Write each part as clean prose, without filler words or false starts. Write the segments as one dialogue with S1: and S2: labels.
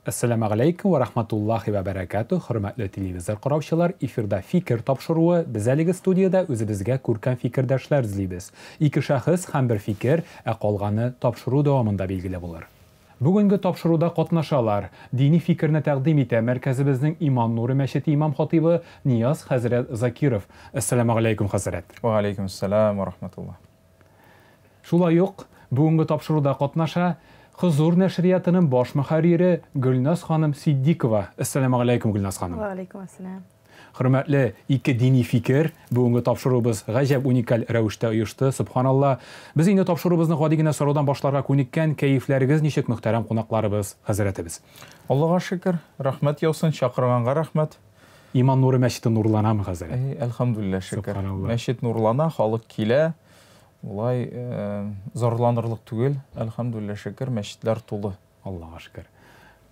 S1: Әссәламәгаләйкүм вә рахматуллахи вә бәрәкәтү, хөрмәтле телевизор караучылар, эфирда Фикер тапшыруы, без әлеге студиядә үзебезгә күркәм фикердәшләр эзлибез. Ике шәхес һәм бер фикер, ә калганы тапшыру дәвамында билгеле булыр. Бүгенге тапшыруда катнашалар, дини фикерне тәкъдим итә мәркәзебезнең Иман нуры мәчете имам-хатыйбы Нияз хәзрәт Закиров. Әссәламәгаләйкүм, хәзрәт.
S2: Вә галәйкүмәссәлам вә рахматуллаһ.
S1: Шулай ук бүгенге тапшыруда катнаша Хозур нәшриятының баш мөхәррире Гөлназ ханым Ситдикова. Әссәламегаләйкүм, Гөлназ ханым.
S3: Вәгаләйкүм әссәлам.
S1: Хөрмәтле ике дини фикер, бүгенге тапшыруыбыз гаҗәп уникаль рәвештә оешты, сөбханалла. Без инде тапшыруыбызны гади генә сораудан башларга күнеккән, кәефләрегез ничек, мөхтәрәм кунакларыбыз, хәзрәтебез?
S2: Аллага шөкер, рәхмәт яусын, чакырганга рәхмәт.
S1: Иман нуры мәчете нурланамы, хәзрәт?
S2: Әй, әлхәмдүлилләһ, шөкер. Мәчет нурлана, халык килә. Улай зарланырлык түгел, әлхәмдүлилләһ, шөкер, мәчетләр тулы.
S1: Аллага шөкер.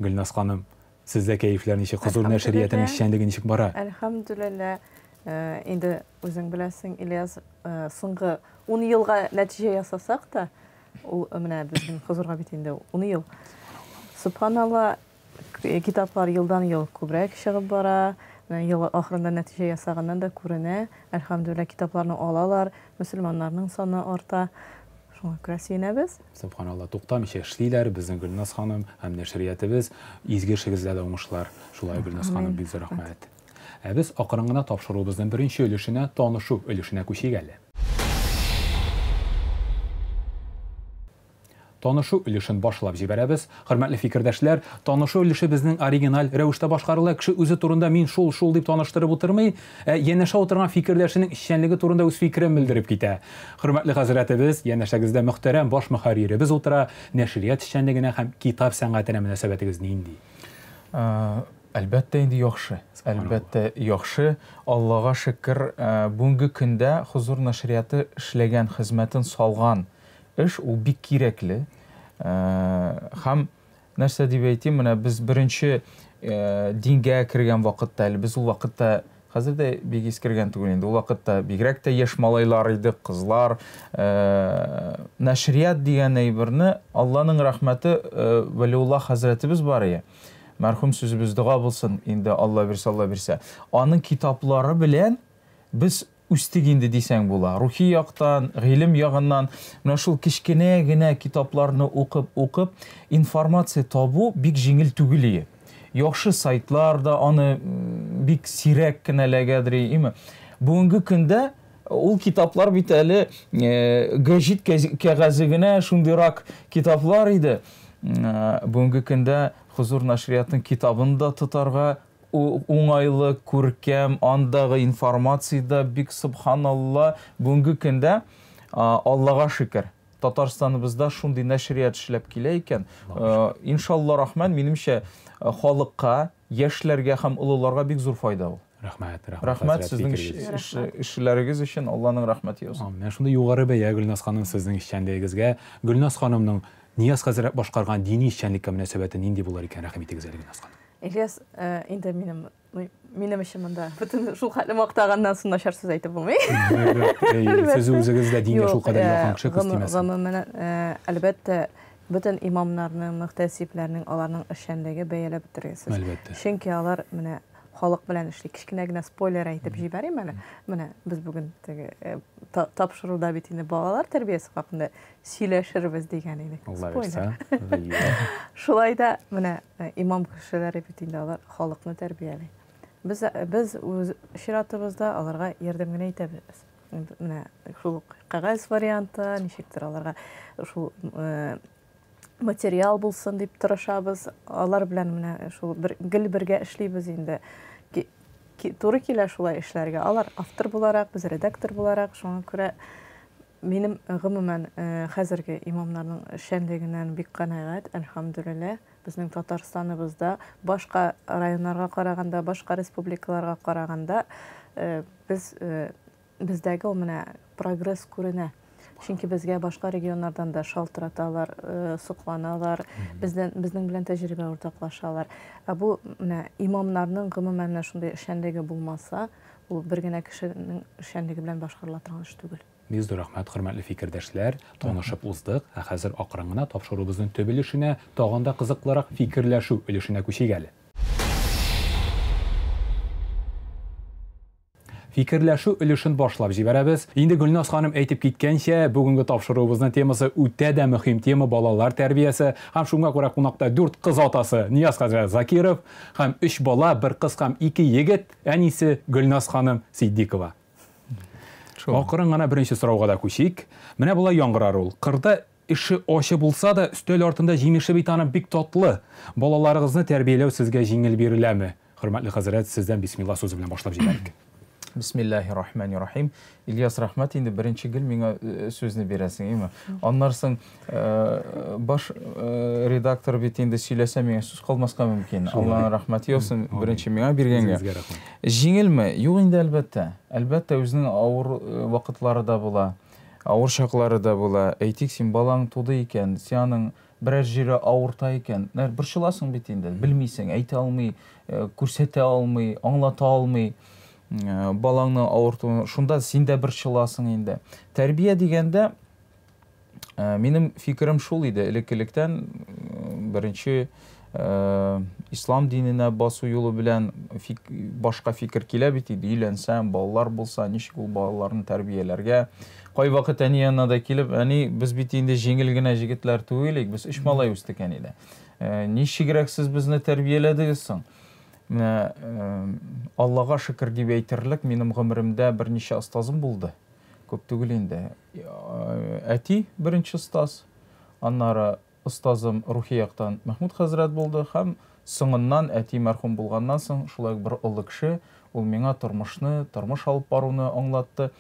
S1: Гөлназ ханым, сездә кәефләр ничек? Хозур нәшриятының эшчәнлеге ничек бара?
S3: Әлхәмдүлилләһ. Инде үзең беләсең, Ильяс, соңгы ун елга нәтиҗә ясасак та, ул менә безнең Хозурга бит инде ун ел. Сөбханалла, Китаплар елдан-ел күбрәк чыгып бара. Менә ел ахырында нәтиҗә ясаганнан да күренә. Әлхәмдүлилләһ, китапларны алалар, мөселманнарның саны арта. Шуңа күрә сөенәбез.
S1: Сөбханалла, туктамыйча эшлиләр безнең Гөлназ ханым һәм нәшриятебез. Изге эшегездә дә уңышлар. Шулай, Гөлназ ханым, бик зур рәхмәт. Ә без акрын гына тапшыруыбызның беренче өлешенә, танышу өлешенә күчик әле. Танышу өлешен башлап җибәрәбез. Хөрмәтле фикердәшләр, танышу өлеше безнең оригиналь рәвештә башкарыла. Кеше үзе турында мин шул, шул дип таныштырып утырмый, ә янәшә утырган фикердәшенең эшчәнлеге турында үз фикерен белдереп китә. Хөрмәтле хәзрәтебез, янәшәгездә мөхтәрәм баш мөхәрриребез утыра. Нәшрият эшчәнлегенә һәм китап сәнгатенә мөнәсәбәтегез нинди?
S2: Әлбәттә инде яхшы. Әлбәттә яхшы. Аллага шөкер, бүгенге көндә Хозур нәшрияты эшләгән хезмәтен салган Эш ул бик кирәкле. Һәм нәрсә дип әйтим, менә без беренче дингә кергән вакытта, әле без ул вакытта хәзер дә бик искергән түгел инде, ул вакытта бигрәк тә яшь малайлар идек, кызлар. Нәшрият дигән әйберне Алланың рәхмәте Вәлиулла хәзрәтебез бар ие. Мәрхүм сүзебез дога булсын, инде Алла бирсә, Алла бирсә. Аның китаплары белән без Үстек инде дисәң була. Рухи яктан, гыйлем ягыннан. Менә шул кечкенә генә китапларны укып-укып, информация табу бик җиңел түгел ие. Яхшы сайтлар да аны бик сирәк кенә эләгәдер, име. Бүгенге көндә ул китаплар бит әле гәҗит кәгазе генә шундыйрак китаплар иде. Бүгенге көндә Хозур нәшриятының китабын да тотарга Уңайлы, күркәм, андагы информация да бик сөбханалла. Бүгенге көндә, Аллага шөкер, Татарстаныбызда шундый нәшрият эшләп килә икән. Иншалла рахман, минемчә, халыкка, яшьләргә һәм олыларга бик зур файда ул.
S1: Рәхмәт,
S2: рәхмәт. Рәхмәт сезнең эшләрегез өчен, Алланың рәхмәте яусын.
S1: Менә шундый югары бәя, Гөлназ ханым, сезнең эшчәнлегегезгә. Гөлназ ханымның Нияз хәзрәт башкарган дини эшчәнлеккә мөнәсәбәте нинди булыр икән, рәхим итегез әле, Гөлназ ханым.
S3: Ильяс, э, инде минем минем өчен монда бөтен шул хәтле мактаганнан соң начар сүз әйтеп булмый.
S1: Сез үзегез дә дингә шул кадәр э, якын кеше, күз тимәсен.
S3: Гомумән, э, әлбәттә, бөтен имамнарның, мөхтәсибләрнең, аларның эшчәнлеге бәяләп бетергесез.
S1: Әлбәттә.
S3: Чөнки алар менә халык белән эшли. Кечкенә генә спойлер әйтеп җибәрим әле. Менә без бүген теге тапшыруда бит инде балалар тәрбиясе хакында сөйләшербез дигән идек.
S1: Алла бирсә.
S3: Шулай да менә э, имам кешеләре бит инде алар халыкны тәрбияли. Без э, без үз чиратыбызда аларга ярдәм генә итәбез. Менә шул кәгазь варианты, ничектер аларга шул э, материал булсын дип тырышабыз. Алар белән менә шул бер, гел бергә эшлибез инде. Туры килә шулай эшләргә. Алар автор буларак, без редактор буларак, шуңа күрә Минем, гомумән, хәзерге имамнарның эшчәнлегеннән бик канәгать, әлхәмдүлилләһ. Безнең Татарстаныбызда башка районнарга караганда, башка республикаларга караганда, без, бездәге ул менә прогресс күренә. Чөнки безгә башка регионнардан да шалтыраталар, сокланалар, бездән, безнең белән тәҗрибә уртаклашалар. Ә бу менә имамнарның гомумән менә шундый эшчәнлеге булмаса, ул бер генә кешенең эшчәнлеге белән башкарыла торган эш түгел.
S1: Бик зур рәхмәт, хөрмәтле фикердәшләр, танышып уздык. Ә хәзер акрын гына тапшыруыбызның төп өлешенә, тагын да кызыклырак фикерләшү өлешенә күчик әле. Фикерләшү өлешен башлап җибәрәбез. Инде Гөлназ ханым әйтеп киткәнчә, бүгенге тапшыруыбызның темасы үтә дә мөһим тема балалар тәрбиясе. Һәм шуңа күрә кунакта дүрт кыз атасы Нияз хәзрәт Закиров һәм өч бала, бер кыз һәм ике егет әнисе Гөлназ ханым Ситдикова. Акрын гына беренче сорауга да күчик. Менә болай яңгырар ул. Кырда эше ачы булса да, өстәл артында җимеше бит аның бик татлы. Балаларыгызны тәрбияләү сезгә җиңел биреләме? Хөрмәтле хәзрәт, сездән бисмилла сүзе белән башлап җибәрик.
S2: Бисмиллахи рахмани рахим. Ильяс, рәхмәт инде беренче гел миңа э, сүзне бирәсең, име? Аннан соң э, баш э, редактор бит инде сөйләсә миңа сүз калмаска мөмкин. Аллаһның рәхмәте яусын беренче миңа биргәнгә. Җиңелме? Юк инде әлбәттә. Әлбәттә, үзенең авыр вакытлары да була. Авыр чаклары да була. Әйтик, син балаң туды икән, син аның берәр җире авырта икән, борчыласың бит инде, белмисең, әйтә алмый, э, күрсәтә алмый, аңлата алмый э, балаңның авыртуын. Шунда син дә борчыласың инде. Тәрбия дигәндә, э, минем фикерем шул иде, элек-электән беренче ислам диненә басу юлы белән фик, башка фикер килә бит инде, өйләнсәң, балалар булса, ничек ул балаларны тәрбияләргә. Кайвакыт әни янына да килеп, әни, без бит инде җиңел генә җегетләр түгел идек, без өч малай үстек әнидә. Э, ничегрәк сез безне тәрбияләдегез соң? Менә э, Аллага шөкер дип әйтерлек, минем гомеремдә берничә остазым булды. Күп түгел инде. Э, әти беренче остаз, аннары Остазым рухи яктан Мәхмүт хәзрәт булды һәм соңыннан, әти мәрхүм булганнан соң, шулай ук бер олы кеше, ул миңа тормышны, тормыш алып баруны аңлатты.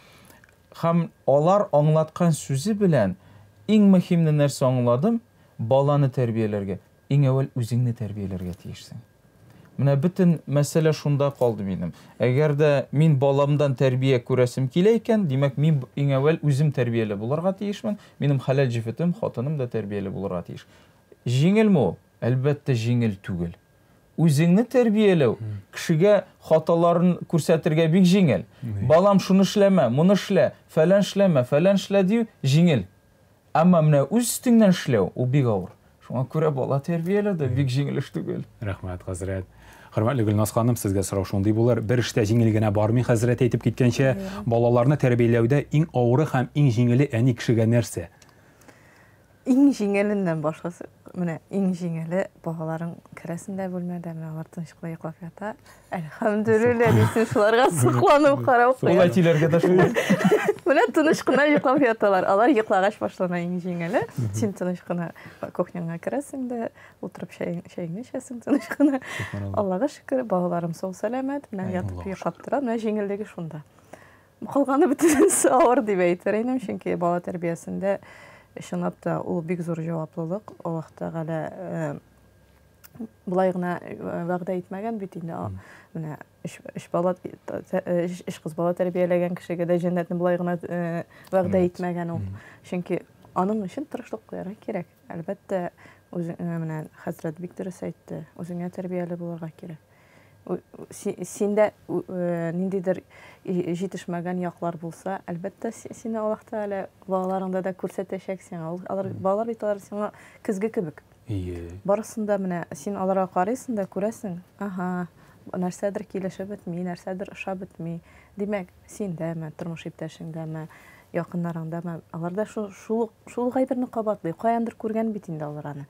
S2: Һәм алар аңлаткан сүзе белән иң мөһимне нәрсә аңладым, баланы тәрбияләргә, иң әүвәл үзеңне тәрбияләргә тиешсең. Менә бөтен мәсьәлә шунда калды минем. Әгәр дә мин баламдан тәрбия күрәсем килә икән, димәк, мин иң әүвәл үзем тәрбияле булырга тиешмен, минем хәләл җефетем, хатыным да тәрбияле булырга тиеш. Җиңелме ул? Әлбәттә, җиңел түгел. Үзеңне тәрбияләү, кешегә хаталарын күрсәтергә бик җиңел. Балам, шуны эшләмә, моны эшлә, фәлән эшләмә, фәлән эшлә дию җиңел. Әмма менә үз өстеңнән эшләү, ул бик авыр. Шуңа күрә бала тәрбияләү дә бик җиңел эш түгел.
S1: Рәхмәт, хәзрәт. Хөрмәтле Гөлназ ханым, сезгә сорау шундый булыр. Бер эш тә җиңел генә бармый, хәзрәт әйтеп киткәнчә, балаларны тәрбияләүдә иң авыры һәм иң җиңеле әни кешегә нәрсә?
S3: Иң җиңеленнән башласы, менә иң җиңеле балаларың керәсең дә бүлмәдә, менә алар тыныч кына йоклап ята. Әлхәмдүлилләһ дисең, шуларга сокланып карап
S2: куя. Ул әтиләргә дә шулай.
S3: Менә тыныч кына йоклап яталар. Алар йоклагач башлана иң җиңеле. Син тыныч кына кухняңа керәсең дә, утырып чәеңне эчәсең тыныч кына. Аллага шөкер, балаларым сау сәламәт, менә ятып йоклап тора. Менә җиңеллеге шунда. Калганы бөтенесе авыр дип әйтер идем, чөнки бала тәрбиясендә чынлап та ул бик зур җаваплылык. Аллаһ Тәгалә э, болай гына э, вәгъдә итмәгән бит инде. Менә өч, өч бала э, өч кыз бала тәрбияләгән кешегә дә җәннәтне болай гына вәгъдә итмәгән ул. Чөнки аның өчен тырышлык куярга кирәк. Әлбәттә, менә хәзрәт бик дөрес әйтте, үзеңә тәрбияле булырга кирәк. Синдә ниндидер җитешмәгән яклар булса, әлбәттә, сине Аллаһ Тәгалә балаларыңда да күрсәтәчәк сиңа. Алар балалар бит алар сиңа көзге кебек.
S1: Ие.
S3: Барысын да менә син аларга карыйсың да күрәсең, аһа, нәрсәдер килешеп бетми, нәрсәдер ошап бетми. Димәк, синдәме, тормыш иптәшеңдәме, якыннарыңдамы, алар да шул шул шул гайберне кабатлый. Каяндыр күргән бит инде алар аны.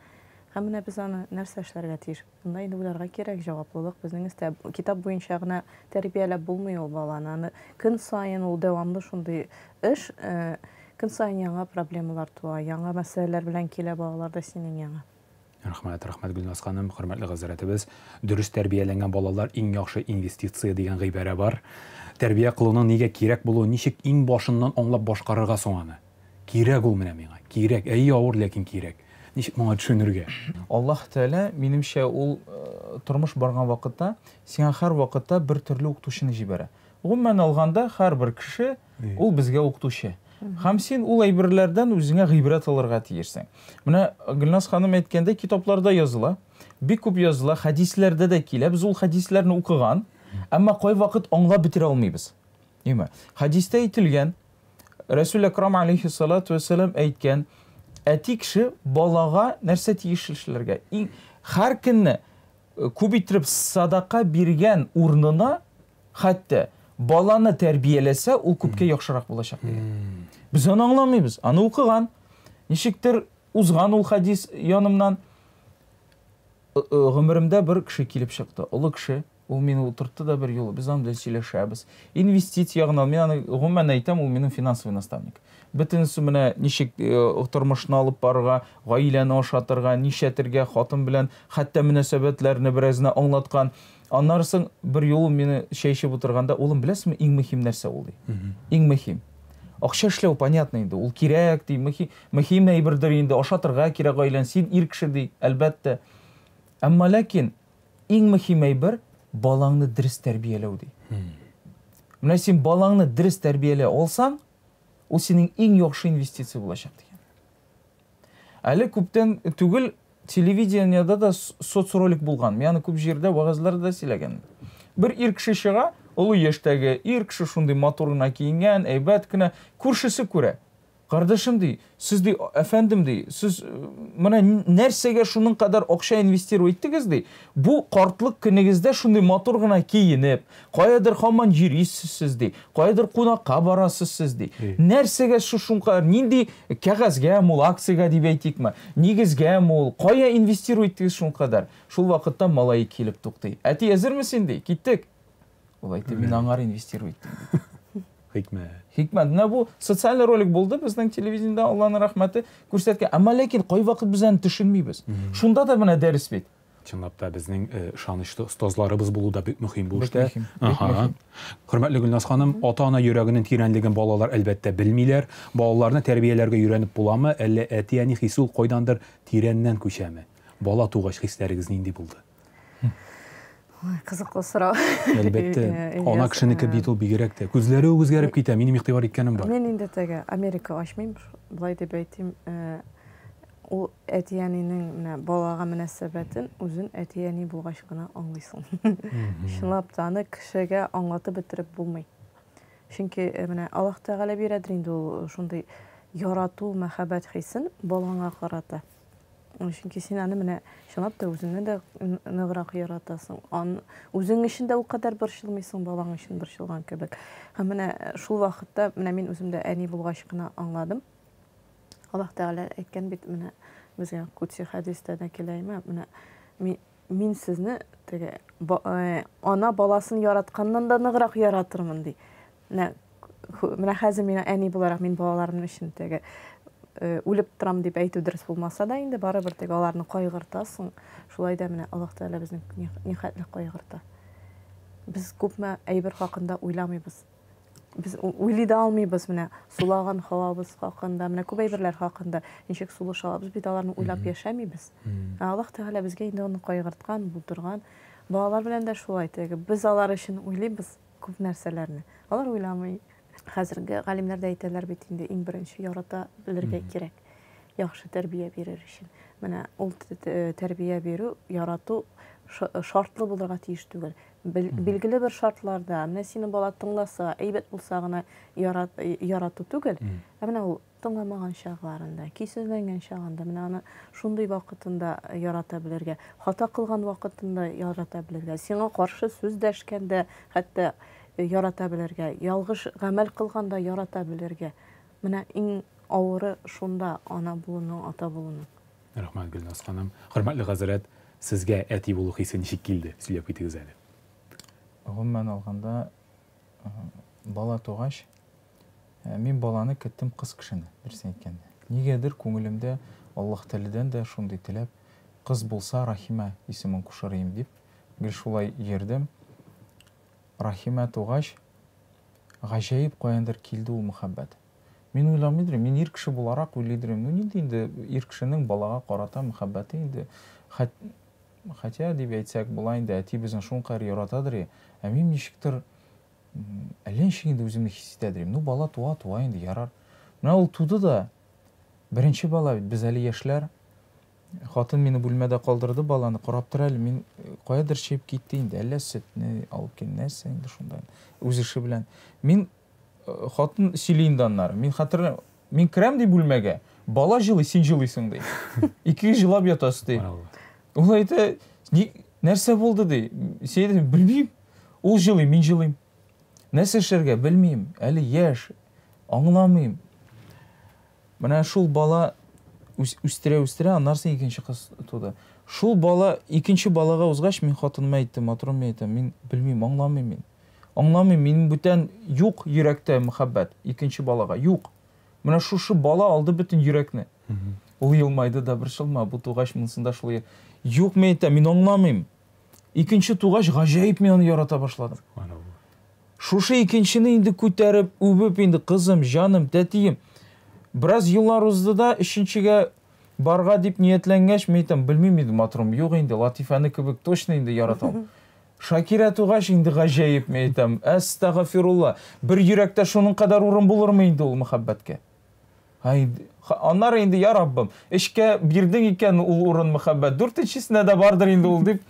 S3: Һәм менә без аны нәрсә эшләргә тиеш? Монда инде уйларга кирәк, җаваплылык безнең өстә. Китап буенча гына тәрбияләп булмый ул баланы. Аны көн саен ул дәвамлы шундый эш, э, көн саен яңа проблемалар туа, яңа мәсьәләләр белән килә балалар да синең яңа.
S1: Рәхмәт, рәхмәт, Гөлназ ханым, хөрмәтле хәзрәтебез. Дөрес тәрбияләнгән балалар иң яхшы инвестиция дигән гыйбарә бар. Тәрбия кылуның нигә кирәк булуын ничек иң башыннан аңлап башкарырга соң аны? Кирәк ул менә миңа, кирәк. Әйе, авыр, ләкин кирәк. Ничек моңа төшенергә?
S2: Аллаһ Тәгалә, минемчә, ул э, тормыш барган вакытта сиңа һәр вакытта бер төрле укытучыны җибәрә. Гомумән алганда, һәрбер кеше ул безгә укытучы. Һәм син ул әйберләрдән үзеңә гыйбрәт алырга тиешсең. Менә Гөлназ ханым әйткәндәй, китапларда языла, бик күп языла, хәдисләрдә дә килә. Без ул хәдисләрне укыган, әмма кайвакыт аңлап бетерә алмыйбыз. Димә. Хәдистә әйтелгән, Рәсүл Әкрам алейхиссалату вәссәлам әйткән, әти кеше балага нәрсә тиеш эшләргә? Иң һәр көнне э, күп иттереп садака биргән урынына хәтта баланы тәрбияләсә, ул күпкә яхшырак булачак дигән. Без аны аңламыйбыз. Аны укыган. Ничектер узган ул хадис янымнан. Э, э, гомеремдә бер кеше килеп чыкты. Олы кеше. Ул мине утыртты да бер юлы, без аның белән сөйләшәбез. Инвестиция ягыннан, мин аны гомумән әйтәм, ул минем финансовый наставник. Бөтенесе менә ничек э, тормышны алып барырга, гаиләне ашатырга, нишләтергә, хатын белән хәтта мөнәсәбәтләрне беразына аңлаткан. Аннары соң бер юлы мине чәй эчеп утырганда, улым, беләсеңме, иң мөһим нәрсә ул, ди. Иң мөһим. Акча эшләү понятно инде, ул кирәк, ди, мөһим, мөһим әйбердер инде, ашатырга кирәк гаиләне, син ир кеше, ди, әлбәттә. Әмма ләкин Иң мөһим әйбер, балаңны дөрес тәрбияләү, ди. Менә син балаңны дөрес тәрбияли алсаң, ул синең иң яхшы инвестиция булачак дигән. Әле күптән түгел телевидениедә дә соцролик булган. Мин аны күп җирдә вәгазьләрдә дә сөйләгән. Бер ир кеше чыга, олы яшьтәге ир кеше шундый матур гына киенгән, әйбәт кенә, күршесе күрә. Кардәшем, ди, сез, ди, әфәндем, ди, сез менә нәрсәгә шуның кадәр акча инвестировать иттегез, ди, бу картлык көнегездә шундый матур гына киенеп, каядыр һаман йөрисез сез, ди, каядыр кунакка барасыз сез, ди. Нәрсәгә шушыңкадәр, нинди кәгазьгәме ул, акциягә дип әйтикме, нигезгәме ул, кая инвестировать иттегез шуңкадәр? Шул вакытта малае килеп туктый. Әти, әзерме син, ди, киттек. Ул әйтте, мин аңар инвестировать иттем, ди.
S1: Хикмәт.
S2: Хикмәт. Менә бу социаль ролик булды безнең телевидениедә, Алланың рәхмәте күрсәткән. Әмма ләкин кайвакыт без аны төшенмибез. Шунда да менә дәрес бит.
S1: Чынлап та безнең э, ышанычлы остазларыбыз булу да бик мөһим бу эштә. Ага. Хөрмәтле Гөлназ ханым, ата-ана йөрәгенең тирәнлеген балалар әлбәттә белмиләр. Балаларны тәрбияләргә өйрәнеп буламы, әллә әти-әни хисе ул кайдандыр тирәннән күчәме? Бала тугач хисләрегез нинди булды?
S3: Ой, кызыклы сорау.
S1: Әлбәттә, ана кешенеке бит ул бигрәк тә. Күзләре үк үзгәреп китә, минем игътибар иткәнем бар.
S3: Мин инде теге Америка ачмыйм, болай дип әйтим, ул әти-әнинең менә балага мөнәсәбәтен үзен әти-әни булгач кына аңлыйсың. Чынлап та аны кешегә аңлатып бетереп булмый. Чөнки менә Аллаһ Тәгалә бирәдер инде ул шундый ярату, мәхәббәт хисен балаңа карата. Чөнки син аны менә чынлап та үзеңне дә ныграк яратасың. Ан, үзең өчен дә ул кадәр борчылмыйсың, балаң өчен борчылган кебек. Һәм менә э, шул вакытта менә мин үзем дә әни булгач кына аңладым. Аллаһ Тәгалә әйткән бит менә безгә Кудси хәдистә дә килә, менә мин, мин сезне теге э, ана баласын яратканнан да ныграк яратырмын ди. Менә менә хәзер мин әни буларак мин балаларым өчен теге э, үлеп торам дип әйтү дөрес булмаса да инде барыбер теге аларны кайгыртасың. Шулай да менә Аллаһ Тәгалә безне нихәтле кайгырта. Без күпме әйбер хакында уйламыйбыз. Без уйлый да алмыйбыз менә сулаган һавабыз хакында, менә күп әйберләр хакында ничек сулыш алабыз, бит аларны уйлап яшәмибез. Ә Аллаһ Тәгалә безгә инде аны кайгырткан, булдырган. Балалар белән дә шулай теге. Без алар өчен уйлыйбыз, Күп нәрсәләрне. Алар уйламый. Хәзерге галимнәр дә әйтәләр бит инде, иң беренче ярата белергә кирәк. Яхшы тәрбия бирер өчен. Менә ул тәрбия бирү, ярату шартлы булырга тиеш түгел. Билгеле бер шартларда, менә сине бала тыңласа, әйбәт булса гына ярату түгел, ә менә ул Тыңламаган чакларында, көйсезләнгән чагында, менә аны шундый вакытында ярата белергә, хата кылган вакытында ярата белергә, сиңа каршы сүз дәшкәндә хәтта ярата белергә, ялгыш гамәл кылганда ярата белергә. Менә иң авыры шунда ана булуның, ата булуның.
S1: Рәхмәт, Гөлназ ханым. Хөрмәтле хәзрәт, сезгә әти булу хисе ничек килде? Сөйләп китегез әле.
S2: Гомумән алганда, бала тугач, Ә мин баланы көттем кыз кешене, дөресен әйткәндә. Нигәдер күңелемдә Аллаһ Тәгаләдән дә шундый теләп, кыз булса, Рахимә исемен кушыр ием дип, гел шулай йөрдем. Рахимә тугач, гаҗәеп каяндыр килде ул мөхәббәт. Мин уйламыйдыр идем, мин ир кеше буларак уйлыйдыр идем, ну нинди инде ир кешенең балага карата мөхәббәте инде, хотя дип әйтсәк була инде, әти безне шулкадәр яратадыр, ә мин ничектер Әллә ничек инде үземне хис итә дим. Ну, бала туа, туа инде, ярар. Менә ул туды да, беренче бала бит, без әле яшьләр. Хатын мине бүлмәдә калдырды баланы, карап тор әле, мин э, каядыр чыгып китте инде, әллә сөтне алып кил, нәрсә инде шунда. Үз эше белән. Мин Хатын сөйли инде аннары. Мин хәтерләмим. Мин керәм ди бүлмәгә. Бала җылый, син җылыйсың ди. Икегез җылап ятасыз ди. Ул әйтә, ни, нәрсә булды ди. Син әйтәсең, белмим. Ул җылый, мин җылыйм. Нәрсә эшләргә, белмим. Әле яшь, аңламыйм. Менә шул бала үстерә-үстерә, аннан соң икенче кыз туды. Шул бала икенче балага узгач, мин хатыныма әйттем, матурым, мин әйтәм, мин белмим, аңламыйм мин. Аңламыйм, минем бүтән юк йөрәктә мәхәббәт икенче балага, юк. Менә шушы бала алды бөтен йөрәкне. Ул елмайды да, борчылма, бу тугач монысында шулай. Юк, мин әйтәм, мин аңламыйм. Икенче тугач, гаҗәеп мин аны ярата башладым. Шушы икенчене инде күтәреп, үбеп инде, кызым, җаным, тәтием. Бераз еллар узды да, өченчегә барга дип ниятләнгәч, мин әйтәм, белмим инде, матурым, юк инде, Латифәне кебек точно инде яратам. Шакирә тугач инде гаҗәеп, мин әйтәм, әстәгафирулла, бер йөрәктә шуның кадәр урын булырмы инде ул мәхәббәткә? Ай, аннары инде, я Раббым, эшкә бирдең икән ул урын мәхәббәт, дүртенчесенә дә бардыр инде ул дип,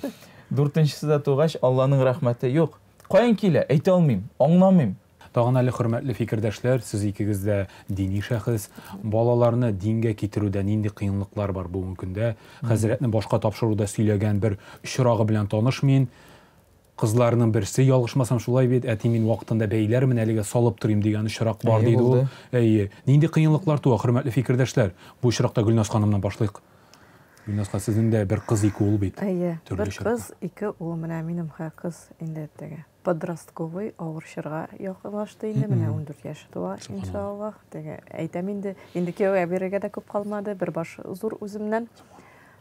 S2: дүртенчесе дә тугач, Алланың рәхмәте юк. Каян килә? Әйтә алмыйм, аңламыйм.
S1: Тагын әле, хөрмәтле фикердәшләр, сез икегез дә дини шәхес. Балаларны дингә китерүдә нинди кыенлыклар бар бүгенге көндә? Хәзрәтне башка тапшыруда сөйләгән бер очрагы белән таныш мин. Кызларның берсе, ялгышмасам шулай бит, әти мин вакытында бәйләрмен, әлегә салып торыйм дигән очрак бар, диде ул. Әйе. Нинди кыенлыклар туа, хөрмәтле фикердәшләр? Бу очракта Гөлназ ханымнан башлыйк. Гөлназ ханым, сезнең дә бер кыз, ике ул бит.
S3: Әйе, бер кыз, ике ул. Менә минем кыз инде теге подростковый авыр чорга якынлашты инде, менә 14 яше тула, иншаллаһ. Теге әйтәм инде, инде кияүгә бирергә дә күп калмады, бер баш зур үземнән.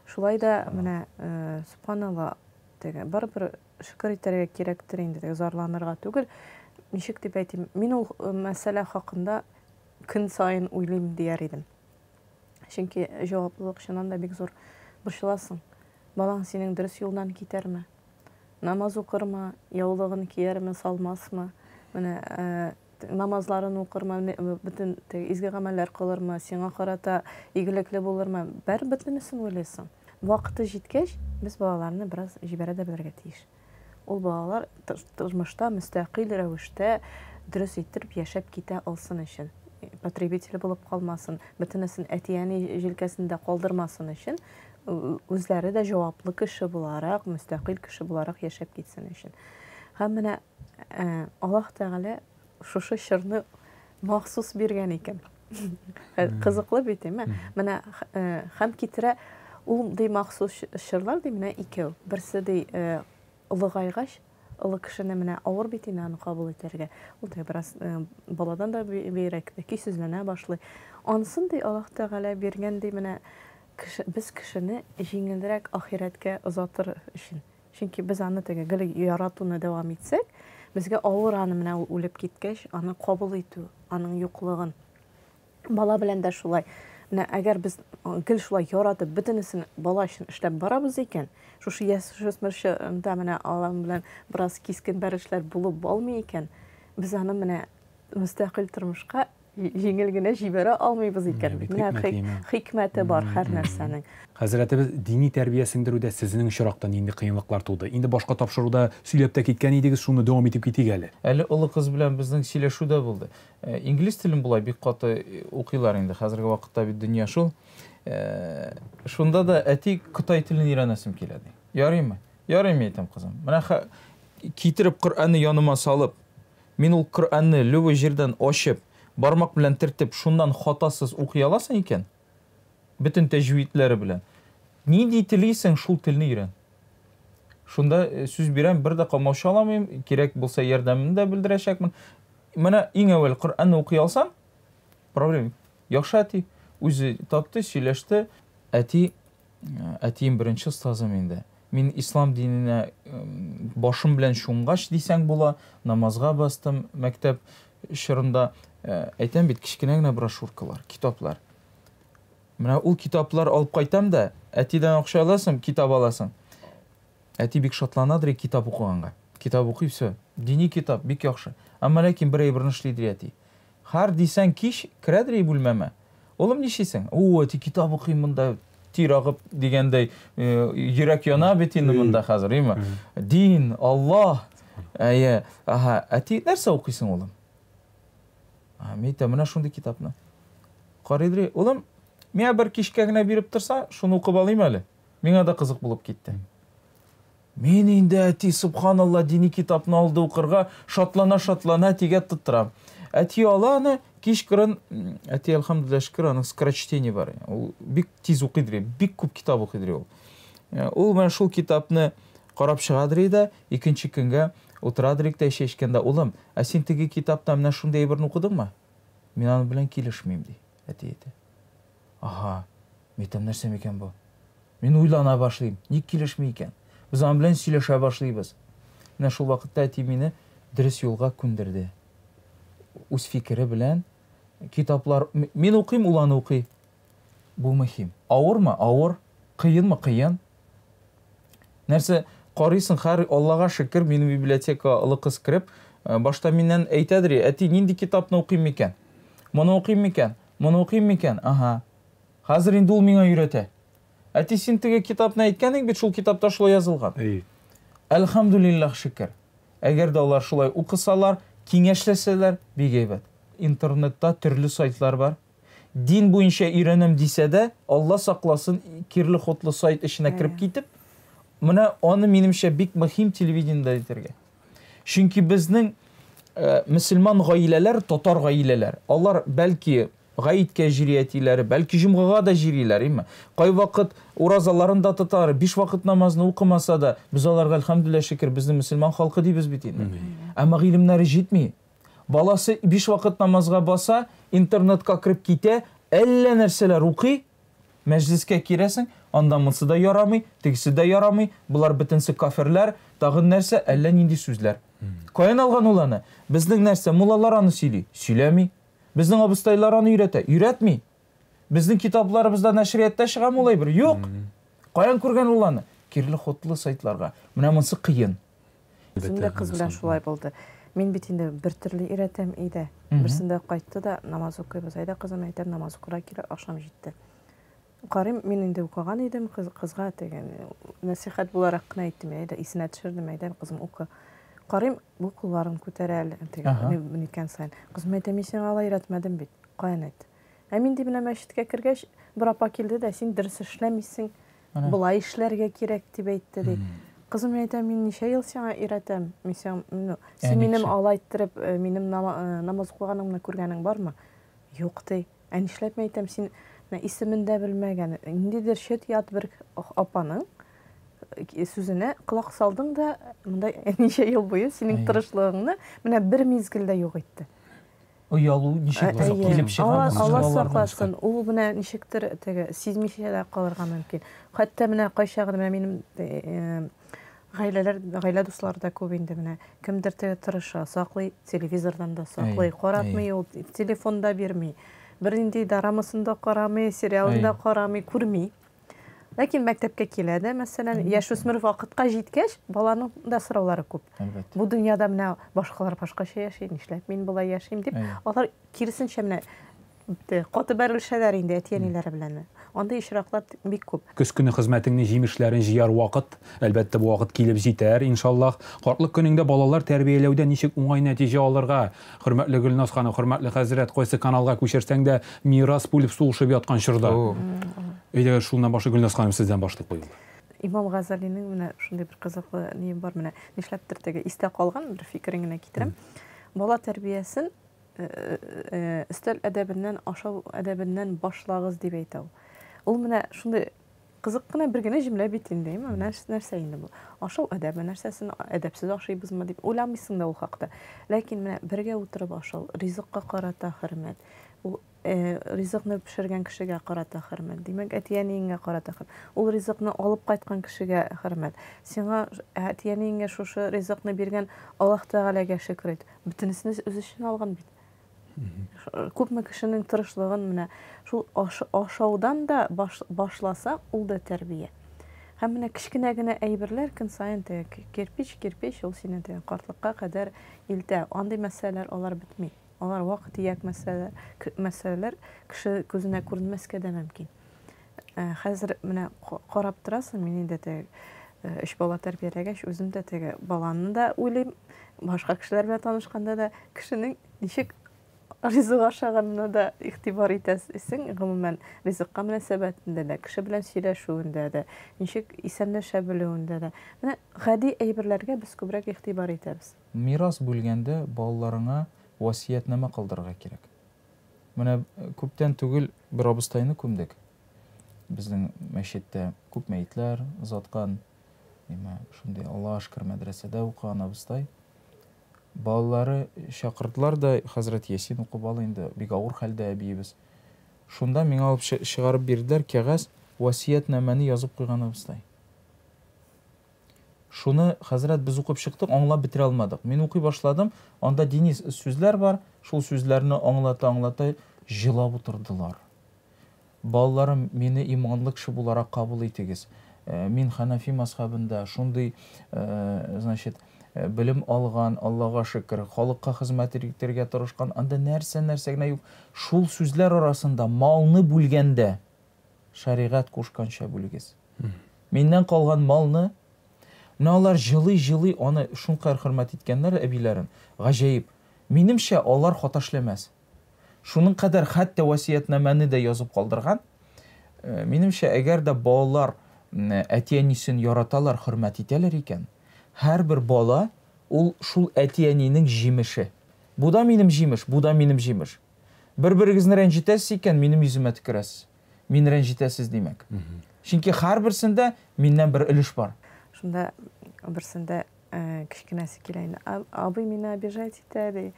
S3: Шулай да менә, э, субханалла, теге барыбер шөкер итәргә кирәктер инде, теге зарланырга түгел. Ничек дип әйтим, мин ул э, мәсьәлә хакында көн саен уйлыйм дияр идем. Чөнки җаваплылык чыннан да бик зур. Борчыласың. Балаң синең дөрес юлдан китәрме? Намаз укырмы, яулыгын киярме, салмасмы, менә э, намазларын укырмы, бөтен изге гамәлләр кылырмы, сиңа карата игелекле булырмы, бәр бөтенесен уйлыйсың. Вакыты җиткәч, без балаларны бераз җибәрә дә белергә тиеш. Ул балалар тормышта мөстәкыйль рәвештә дөрес иттереп яшәп китә алсын өчен, потребитель булып калмасын, бөтенесен әти-әни җилкәсендә калдырмасын өчен, үзләре дә җаваплы кеше буларак, мөстәкыйль кеше буларак яшәп китсен өчен. Һәм менә э, Аллаһ Тәгалә шушы чорны махсус биргән икән. Кызыклы бит, әйме? Менә э, һәм китерә ул ди махсус чорлар ди менә икәү. Берсе ди э, олыгайгач, олы кешене менә авыр бит инде аны кабул итәргә. Ул да бераз э, баладан да бигрәк көйсезләнә башлый. Ансын ди Аллаһ Тәгалә биргән ди менә кеше, без кешене җиңелрәк ахирәткә озатыр өчен. Чөнки без аны теге гел яратуны дәвам итсәк, безгә авыр аны менә ул үлеп киткәч, аны кабул итү, аның юклыгын. Бала белән дә шулай. Менә әгәр без гел шулай яратып, бөтенесен бала өчен эшләп барабыз икән, шушы яшүсмер чорында менә алар белән бераз кискен бәрешләр булып алмый икән, без аны менә мөстәкыйль тормышка җиңел генә җибәрә алмыйбыз икән. Менә хикмәте бар һәр нәрсәнең.
S1: Хәзрәтебез, дини тәрбия сеңдерүдә сезнең очракта нинди кыенлыклар туды? Инде башка тапшыруда сөйләп тә киткән идегез, шуны дәвам итеп китик әле.
S2: Әле олы кыз белән безнең сөйләшү дә булды. Э, инглиз телен болай бик каты э, укыйлар инде хәзерге вакытта бит дөнья шул э, шунда да әти кытай телен өйрәнәсем килә ди ярыймы ярыймы әйтәм кызым менә китереп коръәнне яныма салып мин ул коръәнне любой җирдән ачып бармак белән төртеп шуннан хатасыз укый аласың икән бөтен тәҗвидләре белән нинди телисең шул телне өйрән шунда сүз бирәм бер дә камаучаламыйм кирәк булса ярдәмемне дә белдерәчәкмен Менә иң әүвәл Коръәнне укый алсаң, проблем юк. Яхшы әти, үзе тапты, сөйләште. Әти, э, әтием беренче остазым инде. Мин ислам диненә башым белән чумгач дисәң була, намазга бастым мәктәп чорында. Э, әйтәм бит, кечкенә генә брошюркалар, китаплар. Менә ул китаплар алып кайтам да, әтидән акча аласың, китап аласың. Әти бик шатланадыр китап укыганга. Китап укый, все. Дини китап, бик яхшы. Әмма ләкин бер әйберне эшлидер әти. Һәр дисәң кич керәдер бүлмәмә. Улым нишлисең? О, әти китап укыйм монда, тир агып дигәндәй, э, йөрәк яна бит инде монда хәзер, әйме? Дин, Аллаһ. Әйе, аһа, әти нәрсә укыйсың, улым? Мин әйтәм, менә шундый китапны. Карыйдыр, улым, миңа бер кичкә генә биреп торса, шуны укып алыйм әле. Миңа да кызык булып китте. Мин инде, әти, субханалла, дини китапны алды укырга, шатлана-шатлана әтигә тоттырам. Әти ала аны, кичкырын, әти, әлхәмдүлилләһ, шөкер, аның скорочтение бар. Ул бик тиз укыйдыр, бик күп китап укыйдыр ул. Э, ул менә шул китапны карап чыгадыр да, икенче көнгә утырадыр тә чәй эчкәндә, улым, ә син теге китапта менә шундый әйберне укыдыңмы? Мин аның белән килешмим, ди әти әйтә. Ага, мин әйтәм, нәрсә микән бу? Мин уйлана башлыйм, ник килешми икән? Без аның белән сөйләшә башлыйбыз. Менә шул вакытта әти мине дөрес юлга күндерде. Үз фикере белән китаплар, мин укыйм, ул аны укый. Бу мөһим. Авырмы? Авыр. Кыенмы? Кыен. Нәрсә карыйсың, хәр Аллага шөкер, минем библиотекага олы кыз кереп, э, башта миннән әйтәдер, әти, нинди китапны укыйм микән? Моны укыйм микән? Моны укыйм микән? Ага. Хәзер инде ул миңа өйрәтә. Әти, син теге китапны әйткәнең бит, шул китапта шулай язылган.
S1: Әй.
S2: Әлхәмдүлилләһ шөкер. Әгәр дә алар шулай укысалар, киңәшләсәләр, бик әйбәт. Интернетта төрле сайтлар бар. Дин буенча өйрәнәм дисә дә, Алла сакласын, кирле-хотлы сайт эченә кереп китеп, менә аны, минемчә, бик мөһим телевидениедә әйтергә. Чөнки безнең э, мөселман гаиләләр, татар гаиләләр, алар бәлки гаеткә җыри әтиләре, бәлки җомгага да җыриләр, име? Кайвакыт уразаларын да тотар, биш вакыт намазны укымаса да, без аларга әлхәмдүлилләһ шөкер, безнең мөселман халкы дибез бит инде. Әмма гыйлемнәре җитми. Баласы биш вакыт намазга баса, интернетка кереп китә, әллә нәрсәләр укый, мәҗлескә кирәсең, анда монсы да ярамый, тегесе дә ярамый, болар бөтенсе кафирләр, тагын нәрсә, әллә нинди сүзләр. Каян алган ул аны? Безнең нәрсә, муллалар аны сөйли? Сөйләми. Безнең абыстайлар аны өйрәтә? Өйрәтми. Безнең китапларыбызда нәшриятта чыгамы ул әйбер? Юк. Каян күргән ул аны? Кирле-хотлы сайтларга. Менә монсы кыен.
S3: Үзем дә кыз белән шулай булды. Мин бит инде бер төрле өйрәтәм өйдә. Берсендә кайтты да, намаз укыйбыз. Әйдә, кызым, әйтәм, намаз укырга кирәк, ахшам җитте. Карыйм, мин инде укыган идем, кыз, кызга теге нәсихәт буларак кына әйттем, әйдә, исенә төшердем, әйдә, кызым, укы. Карыйм, бу кулларын күтәрә әле, теге ниткән саен. Кызым, әйтәм, мин сиңа алай өйрәтмәдем бит. Каян әйт? Ә мин ди менә мәчеткә кергәч, бер апа килде дә, син дөрес эшләмисең, болай эшләргә кирәк дип әйтте ди. Кызым, мин әйтәм, мин ничә ел сиңа өйрәтәм? Мин сиңа, ну, син минем алай иттереп, э, минем э, намаз укыганымны күргәнең бармы? Юк ди. Ә нишләп мин әйтәм, син исемен дә белмәгән, ниндидер чит-ят бер апаның э, сүзенә колак салдың да, монда ничә ел буе синең тырышлыгыңны менә бер мизгелдә юк итте.
S2: Оялу ничек килеп чыга?
S3: Алла сакласын, ул менә ничектер теге сизмичә дә калырга мөмкин. Хәтта менә кайчагында менә минем э, гаиләләр, гаилә дуслары да күп инде менә. Кемдер теге тырыша, саклый, телевизордан да саклый, каратмый ул, телефон да бирми. Бернинди дорамасын да карамый, сериалын да карамый, күрми. Ләкин мәктәпкә килә дә, мәсәлән, яшүсмер вакытка җиткәч, баланың да сораулары күп.
S2: Әлбәттә.
S3: Бу дөньяда менә башкалар башкача яши, нишләп мин болай яшим дип, алар киресенчә менә каты бәрелешәләр инде әти-әниләре белән. Андый очраклар бик күп.
S1: Көз көне хезмәтеңнең җимешләрен җыяр вакыт. Әлбәттә, бу вакыт килеп җитәр, иншаллаһ. Картлык көнеңдә балалар тәрбияләүдә ничек уңай нәтиҗә алырга? Хөрмәтле Гөлназ ханым, хөрмәтле хәзрәт, кайсы каналга күчерсәң дә, мирас бүлеп сугышып яткан чорда. Әйдәгез, шуннан башлыйк, Гөлназ ханым, сездән башлыйк бу юлы.
S3: Имам Газалиның менә шундый бер кызыклы ние бар, менә нишләптер теге истә калган бер фикерен генә китерәм. Бала тәрбиясен э, э, э, өстәл әдәбеннән, ашау әдәбеннән башлагыз дип әйтә ул. Ул менә шундый Кызык кына бер генә җөмлә бит инде, әйме? Менә нәрсә инде бу? Ашау әдәбе нәрсәсен, әдәпсез ашыйбызмы дип уйламыйсың да ул хакта. Ләкин менә бергә утырып ашау, ризыкка карата хөрмәт, ул э, ризыкны пешергән кешегә карата хөрмәт, димәк, әти-әниеңә карата хөрмәт, ул ризыкны алып кайткан кешегә хөрмәт, сиңа әти-әниеңә шушы ризыкны биргән Аллаһ Тәгаләгә шөкер ит. Бөтенесен үз эченә алган бит. Күпме кешенең тырышлыгын менә шул ашаудан да башласа, ул да тәрбия. Һәм менә кечкенә генә әйберләр көн саен теге кирпич, кирпич, ул сине теге картлыкка кадәр илтә. Андый мәсьәләләр алар бетми. Алар вак-төяк мәсьәләләр, мәсьәләләр кеше күзенә күренмәскә дә мөмкин. Ә, хәзер менә карап торасың, мин инде теге өч бала тәрбияләгәч, үзем дә теге баланы да уйлыйм, башка кешеләр белән танышканда да кешенең ничек ризык ашаганына да игътибар итәсең, гомумән, ризыкка мөнәсәбәтендә дә, кеше белән сөйләшүендә дә, ничек исәнләшә белүендә дә. Менә гади әйберләргә без күбрәк игътибар итәбез.
S2: Мирас бүлгәндә балаларыңа васыятьнамә калдырырга кирәк. Менә күптән түгел бер абыстайны күмдек. Безнең мәчеттә күп мәетләр озаткан, имә, шундый Аллаһка шөкер мәдрәсәдә укыган абыстай. Балалары чакырдылар да, хәзрәт Ясин укып ал инде, бик авыр хәлдә әбиебез. Шунда миңа алып чыгарып бирделәр кәгазь, васыятьнамәне язып куйган абыстай. Шуны, хәзрәт, без укып чыктык, аңлап бетерә алмадык. Мин укый башладым, анда дини сүзләр бар, шул сүзләрне аңлата-аңлата җылап утырдылар. Балаларым, мине иманлы кеше буларак кабул итегез. Мин Ханафи мазхабында шундый, значит, белем алган, Аллага шөкер, халыкка хезмәт итәргә тырышкан, анда нәрсә-нәрсә генә юк. Шул сүзләр арасында малны бүлгәндә шәригать кушканча бүлегез. Миннән калган малны, менә алар җылый-җылый аны шулкадәр хөрмәт иткәннәр әбиләрен, гаҗәеп. Минемчә, алар хата эшләмәс. Шуның кадәр хәтта васыятьнамәне дә язып калдырган. Минемчә, әгәр дә балалар әти-әнисен яраталар, хөрмәт итәләр икән, һәрбер бала ул шул әти-әнинең җимеше. Бу да минем җимеш, бу да минем җимеш. Бер-берегезне рәнҗетәсез икән, минем йөземә төкерәсез. Мине рәнҗетәсез, димәк. Чөнки һәрберсендә миннән бер өлеш бар.
S3: Шунда берсендә кечкенәсе килә инде. Абый мине обижать итә, ди.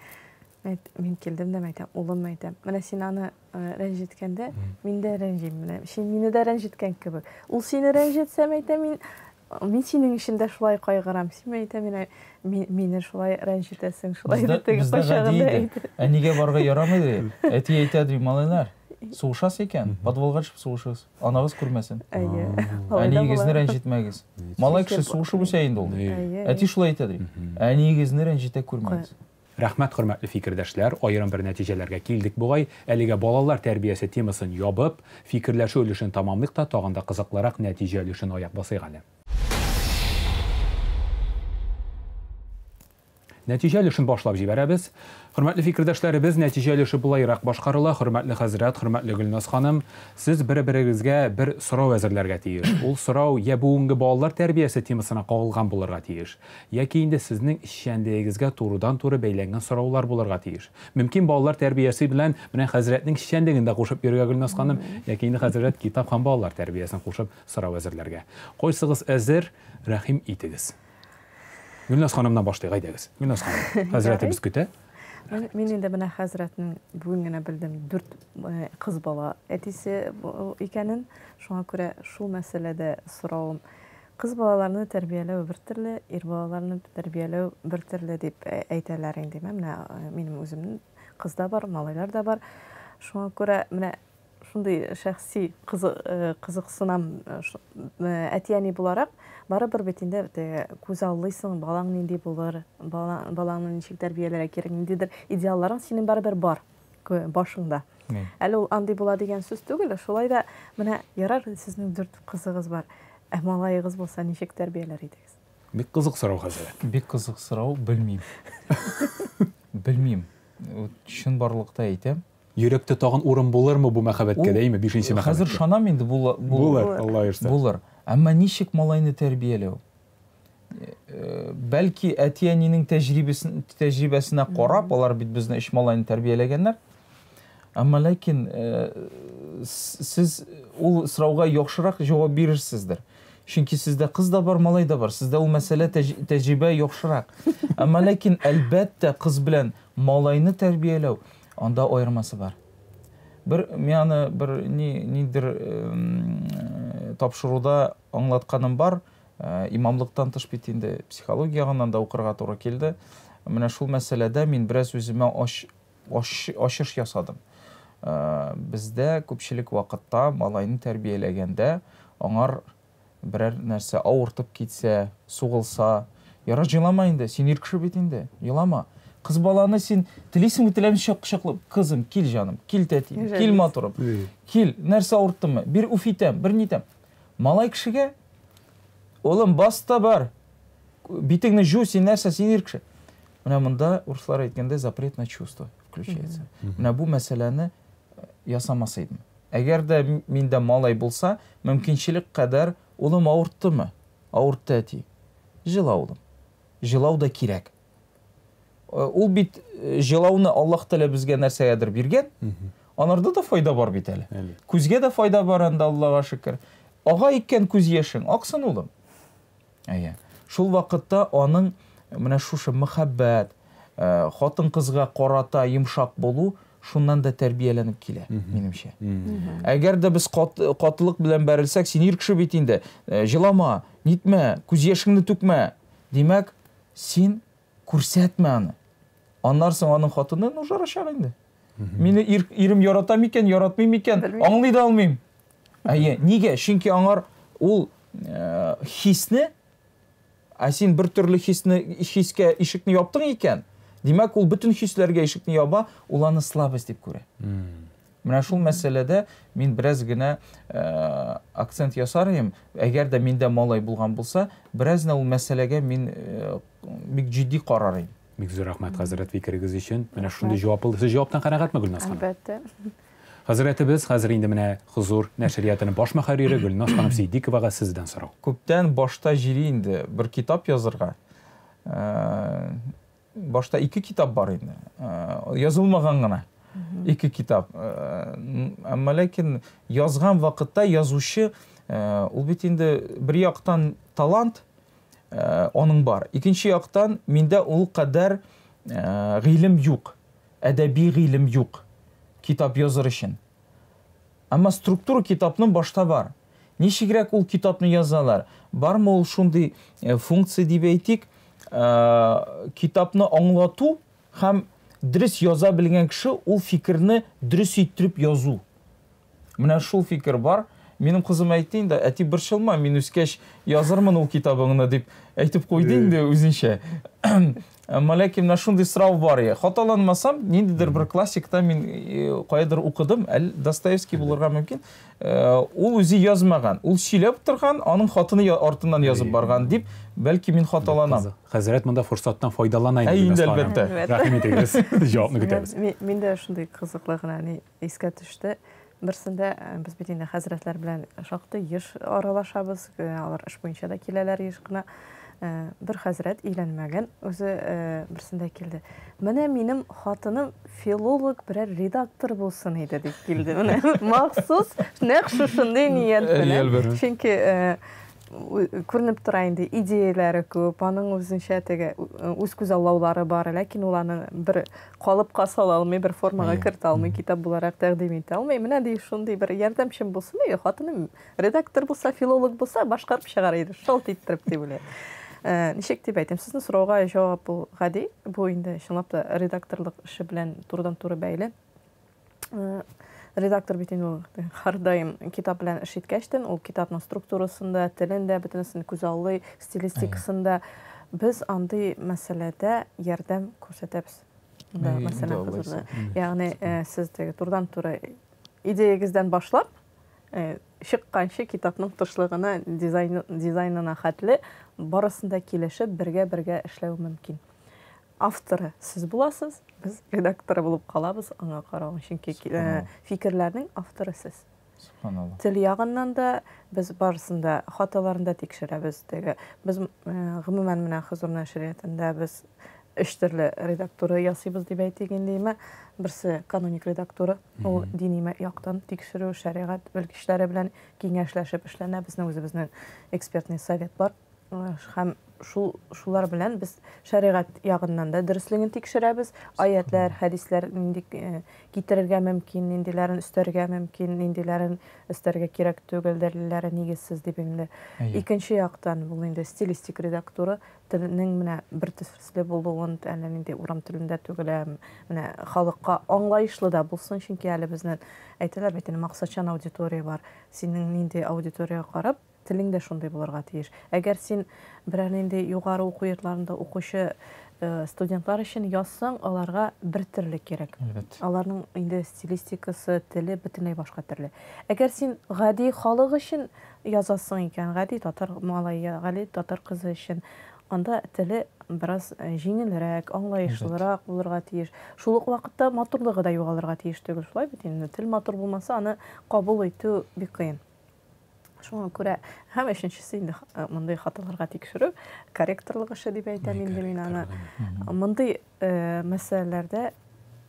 S3: Мин килдем дә әйтәм, улым әйтәм. Менә син аны рәнҗеткәндә, мин дә рәнҗим. Менә син мине дә рәнҗеткән кебек. Ул сине рәнҗетсә, әйтәм, мин синең өчен дә шулай кайгырам. Син әйтәм, мине шулай рәнҗетәсең, шулай дип
S2: теге кайчагында әйтә. Әнигә барырга ярамый ди. Әти әйтә ди, малайлар, сугышасыз икән, подвалга төшеп сугышыгыз. Анагыз күрмәсен.
S3: Әйе.
S2: Әниегезне рәнҗетмәгез. Малай кеше сугышып үсә инде ул. Әти шулай әйтә ди. Әниегезне рәнҗетә күрмәгез.
S1: Рәхмәт, хөрмәтле фикердәшләр, аерым бер нәтиҗәләргә килдек бугай. Әлегә балалар тәрбиясе темасын ябып, фикерләшү өлешен тамамлыйк та, тагын да кызыклырак нәтиҗә өлешен аяк басыйк әле. Нәтиҗә өлешен башлап җибәрәбез. Хөрмәтле фикердәшләребез, нәтиҗә өлеше болайрак башкарыла. Хөрмәтле хәзрәт, хөрмәтле Гөлназ ханым, сез бер-берегезгә бер сорау әзерләргә тиеш. Ул сорау я бүгенге балалар тәрбиясе темасына кагылган булырга тиеш, яки инде сезнең эшчәнлегегезгә турыдан-туры бәйләнгән сораулар булырга тиеш. Мөмкин балалар тәрбиясе белән менә хәзрәтнең эшчәнлеген дә кушып йөрергә Гөлназ ханым, яки инде хәзрәт китап һәм балалар тәрбиясен кушып сорау әзерләргә. Кайсыгыз әзер, рәхим итегез. Гөлназ ханымнан башлыйк, әйдәгез. Гөлназ ханым, хәзрәтебез көтә.
S3: Мин инде менә хәзрәтнең бүген генә белдем, 4 кыз бала әтисе икәнен. Шуңа күрә шул мәсьәләдә соравым. Кыз балаларны тәрбияләү бер төрле, ир балаларны тәрбияләү бер төрле дип әйтәләр инде. Менә минем үземнең кыз да бар, малайлар да бар. Шуңа күрә менә шундый шәхси кызыксынам әти-әни буларак, барыбер бит инде күз аллыйсың, балаң нинди булыр, балаңны ничек тәрбияләргә кирәк, ниндидер идеалларың синең барыбер бар башыңда. Әле ул андый була дигән сүз түгел, шулай да менә ярар, сезнең 4 кызыгыз бар, ә малаегыз булса ничек тәрбияләр идегез?
S1: Бик кызык сорау хәзер.
S2: Бик кызык сорау, белмим. Белмим. Чынбарлыкта әйтәм.
S1: Йөрәктә тагын урын булырмы бу мәхәббәткә, дәйме, 5-нче мәхәббәткә?
S2: Хәзер шанам инде
S1: булыр, Алла ирсә.
S2: Булыр. Әмма ничек малайны тәрбияләү? Бәлки әти-әнинең тәҗрибәсенә карап, алар бит безне өч малайны тәрбияләгәннәр. Әмма ләкин сез ул сорауга яхшырак җавап бирерсездер. Чөнки сездә кыз да бар, малай да бар. Сездә ул мәсьәлә тәҗрибә яхшырак. Әмма ләкин әлбәттә кыз белән малайны тәрбияләү анда аермасы бар. Бер мин аны бер нидер тапшыруда аңлатканым бар. Имамлыктан тыш бит инде психология ягыннан да укырга туры килде. Менә шул мәсьәләдә мин бераз үземә ачыш ясадым. Бездә күпчелек вакытта малайны тәрбияләгәндә аңар берәр нәрсә авыртып китсә, сугылса, ярар, җылама инде, син ир кеше бит инде, елама. Кыз баланы син телисеңме, теләмисеңме, кочаклап, кызым, кил җаным, кил тәтием, кил матурым, кил, нәрсә авырттымы, бир үф итәм, бер нитәм. Малай кешегә, улым, бас та бар, битеңне җу, син нәрсә, син ир кеше. Менә монда урыслар әйткәндә запрет на чувство включается. Менә бу мәсьәләне ясамас идем. Әгәр дә миндә малай булса, мөмкинчелек кадәр улым авырттымы? Авыртты әти. Җыла улым. Җылау да кирәк. Ул бит җылауны Аллаһ Тәгалә безгә нәрсәгәдер биргән. Анарда да файда бар бит әле. Күзгә дә файда бар анда, Аллага шөкер. Ага икән күз яшең, аксын улым. Әйе. Шул вакытта аның менә шушы мәхәббәт, хатын-кызга карата йомшак булу шуннан да тәрбияләнеп килә, минемчә. Әгәр дә без катылык белән бәрелсәк, син ир кеше бит инде, җылама, нитмә, күз яшеңне түкмә. Димәк, син күрсәтмә аны. Аннан соң аның хатыны нужарачак инде. Мине ир, ирем ярата микән, яратмый микән, аңлый да алмыйм. Әйе, нигә? Чөнки аңар ул хисне, ә син бер төрле хисне, хискә ишекне яптың икән, димәк, ул бөтен хисләргә ишекне яба, ул аны слабость дип күрә. Менә шул мәсьәләдә мин бераз генә акцент ясар идем. Әгәр дә миндә малай булган булса, бераз генә ул мәсьәләгә мин бик җитди карар идем.
S1: Бик зур рәхмәт, хәзрәт, фикерегез өчен. Менә шундый җавап булды. Сез җаваптан канәгатьме, Гөлназ ханым?
S3: Әлбәттә.
S1: Хәзрәтебез, хәзер инде менә Хозур нәшриятының баш мөхәррире Гөлназ ханым Ситдиковага сездән сорау.
S2: Күптән башта җири инде бер китап язырга. Башта ике китап бар инде. Язылмаган гына. Ике китап. Әмма ләкин язган вакытта язучы ул бит инде бер яктан талант, аның бар. Икенче яктан миндә ул кадәр гыйлем юк, әдәби гыйлем юк китап языр өчен. Әмма структура китапның башта бар. Ничегрәк ул китапны язалар? Бармы ул шундый функция дип әйтик, китапны аңлату һәм дөрес яза белгән кеше ул фикерне дөрес иттереп язу. Менә шул фикер бар. Минем кызым әйтте инде, әти борчылма, мин үскәч язырмын ул китабыңны дип әйтеп куйды инде үзенчә. Әмма ләкин менә шундый сорау бар. Хаталанмасам, ниндидер бер классикта мин каядыр укыдым, әле Достоевский булырга мөмкин. Ул үзе язмаган, ул сөйләп торган, аның хатыны артыннан язып барган дип, бәлки мин хаталанам.
S1: Хәзрәт монда форсаттан файдалана
S2: инде. Инде әлбәттә.
S1: Рәхим итегез. Җавапны көтәбез.
S3: Мин дә шундый кызыклы гына ни искә төште. Берсендә без бит инде хәзрәтләр белән шактый еш аралашабыз, алар эш буенча да киләләр еш кына. Бер хәзрәт өйләнмәгән, үзе берсендә килде. Менә минем хатыным филолог берәр редактор булсын иде дип килде. Менә махсус нәкъ шушындый ният белән. Чөнки күренеп тора инде, идеяләре күп, аның үзенчә теге үз күзаллаулары бар, ләкин ул аны бер калыпка сала алмый, бер формага кертә алмый, китап буларак тәкъдим итә алмый. Менә ди шундый бер ярдәмчем булсын иде, хатыным редактор булса, филолог булса, башкарып чыгар иде, шалт иттереп дип уйлыйм. Ничек дип әйтим, сезнең сорауга җавап бу гади, бу инде чынлап та редакторлык эше белән турыдан-туры бәйле. Редактор бит инде ул һәрдаим китап белән эш иткәчтен, ул китапның структурасын да, телен дә, бөтенесен күзаллый, стилистикасын да. Без андый мәсьәләдә ярдәм күрсәтәбез. Мәсәлән, ягъни сез теге турыдан-туры идеягездән башлап, чыкканчы китапның тышлыгына, дизайнына хәтле барысын да килешеп, бергә-бергә эшләү мөмкин. Авторы сез буласыз, без редакторы булып калабыз аңа карау, чөнки фикерләрнең авторы сез.
S2: Субханалла.
S3: Тел ягыннан да без барысын да, хаталарын да тикшерәбез. Теге без гомумән менә Хозур нәшриятында без өч төрле редактура ясыйбыз дип әйтик инде, берсе каноник редактура, ул дини яктан тикшерү, шәригать белгечләре белән киңәшләшеп эшләнә, безнең үзебезнең экспертный совет бар. Һәм шулар белән без шәригать ягыннан да дөреслеген тикшерәбез. Аятлар, хәдисләр нинди китерергә мөмкин, ниндиләрен өстәргә мөмкин, ниндиләрен өстәргә кирәк түгел, дәлилләре нигезсез дип инде. Икенче яктан бул инде стилистик редактура, теленең менә бер төсле булуын, әллә нинди урам телендә түгел, менә халыкка аңлаешлы да булсын, чөнки әле безнең әйтәләр бит инде максатчан аудитория бар. Синең нинди аудиторияга карап, телең дә шундый булырга тиеш. Әгәр син берәр нинди югары уку йортларында укучы студентлар өчен язсаң, аларга бер төрле кирәк. Аларның инде стилистикасы, теле бөтенләй башка төрле. Әгәр син гади халык өчен язасың икән, гади татар малае, гади татар кызы өчен, анда теле бераз җиңелрәк, аңлаешлырак булырга тиеш. Шул ук вакытта матурлыгы да югалырга тиеш түгел. Шулай бит инде, тел матур булмаса, аны кабул итү бик кыен. Шуңа күрә һәм өченчесе инде мондый хаталарга тикшерү, корректорлык эше дип әйтәм инде мин аны. Мондый мәсьәләләрдә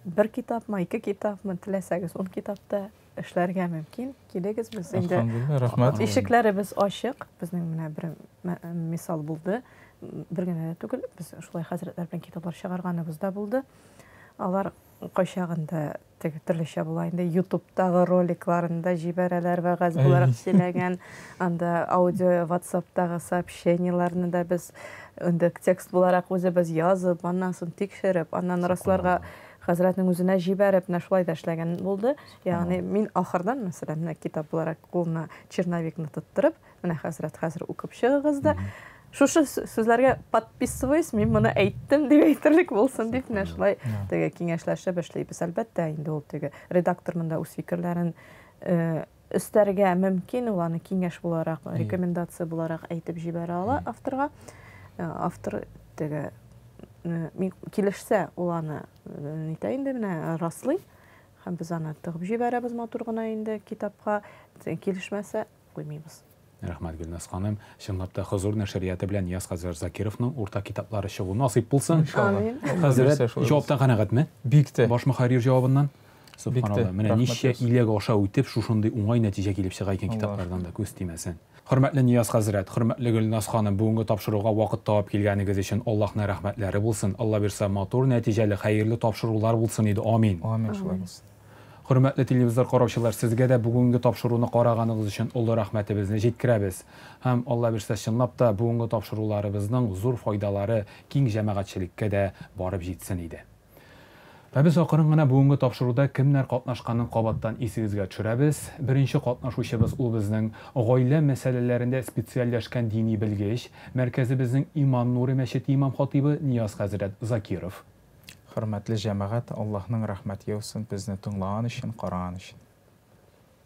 S3: бер китапмы, ике китапмы, теләсәгез, ун китапта эшләргә мөмкин. Килегез, без инде
S2: рәхмәт.
S3: Ишекләребез ачык. Безнең менә бер мисал булды. Бер генә дә түгел, без шулай хәзрәтләр белән китаплар чыгарганыбыз да булды. Алар кайчагында теге төрлечә була инде, Ютубтагы роликларын да җибәрәләр, вәгазь буларак сөйләгән, анда аудио WhatsAppтагы сообщениеләрне дә без инде текст буларак үзебез язып, аннан соң тикшереп, аннан расларга хәзрәтнең үзенә җибәреп, менә шулай да эшләгән булды. Ягъни мин ахырдан, мәсәлән, менә китап буларак кулына черновикны тоттырып, менә хәзрәт, хәзер укып чыгыгыз да, шушы сүзләргә подписываюсь, мин моны әйттем дип әйтерлек булсын дип, менә шулай теге киңәшләшеп эшлибез. Әлбәттә, инде ул теге редактор монда үз фикерләрен өстәргә мөмкин, ул аны киңәш буларак, рекомендация буларак әйтеп җибәрә ала авторга. Автор теге килешсә, ул аны нитә инде, менә раслый. Һәм без аны тыгып җибәрәбез матур гына инде китапка. Килешмәсә, куймыйбыз.
S1: Рәхмәт, Гөлназ ханым. Чынлап та Хозур нәшрияты белән Нияз хәзрәт Закировның уртак китаплары чыгу насыйп булсын.
S3: Амин.
S1: Хәзрәт, җаваптан канәгатьме?
S2: Бик тә.
S1: Баш мөхәррир җавабыннан? Субханалла. Менә ничә иләк аша үтеп, шушындый уңай нәтиҗә килеп чыга икән китаплардан да, күз тимәсен. Хөрмәтле Нияз хәзрәт, хөрмәтле Гөлназ ханым, бүгенге тапшыруга вакыт табып килгәнегез өчен Аллаһның рәхмәтләре булсын. Алла бирсә, матур, нәтиҗәле, хәерле тапшырулар булсын иде. Амин.
S2: Амин, шулай булсын.
S1: Хөрмәтле телевизор караучылар, сезгә дә бүгенге тапшыруны караганыгыз өчен олы рәхмәтебезне җиткерәбез. Һәм Алла бирсә, чынлап та бүгенге тапшыруларыбызның зур файдалары киң җәмәгатьчелеккә дә барып җитсен иде. Ә без акрын гына бүгенге тапшыруда кемнәр катнашканын кабаттан исегезгә төшерәбез. Беренче катнашучыбыз ул безнең гаилә мәсьәләләрендә специальләшкән дини белгеч, мәркәзебезнең Иман нуры мәчете имам-хатыйбы Нияз хәзрәт Закиров.
S2: Хөрмәтле җәмәгать, Аллаһның рәхмәте яусын безне тыңлаган өчен, караган өчен.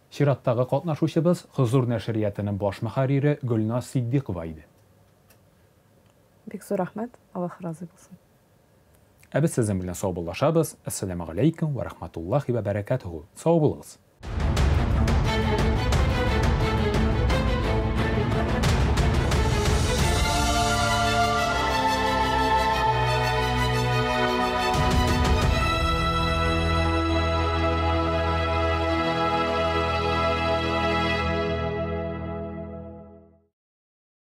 S1: Чираттагы катнашучыбыз Хозур нәшриятының баш мөхәррире Гөлназ Ситдикова иде.
S3: Бик зур рәхмәт, Аллаһ разый булсын.
S1: Ә без сезнең белән саубуллашабыз. Әссәламү галәйкүм вә рахматуллаһи вә бәрәкәтүһү. Сау булыгыз.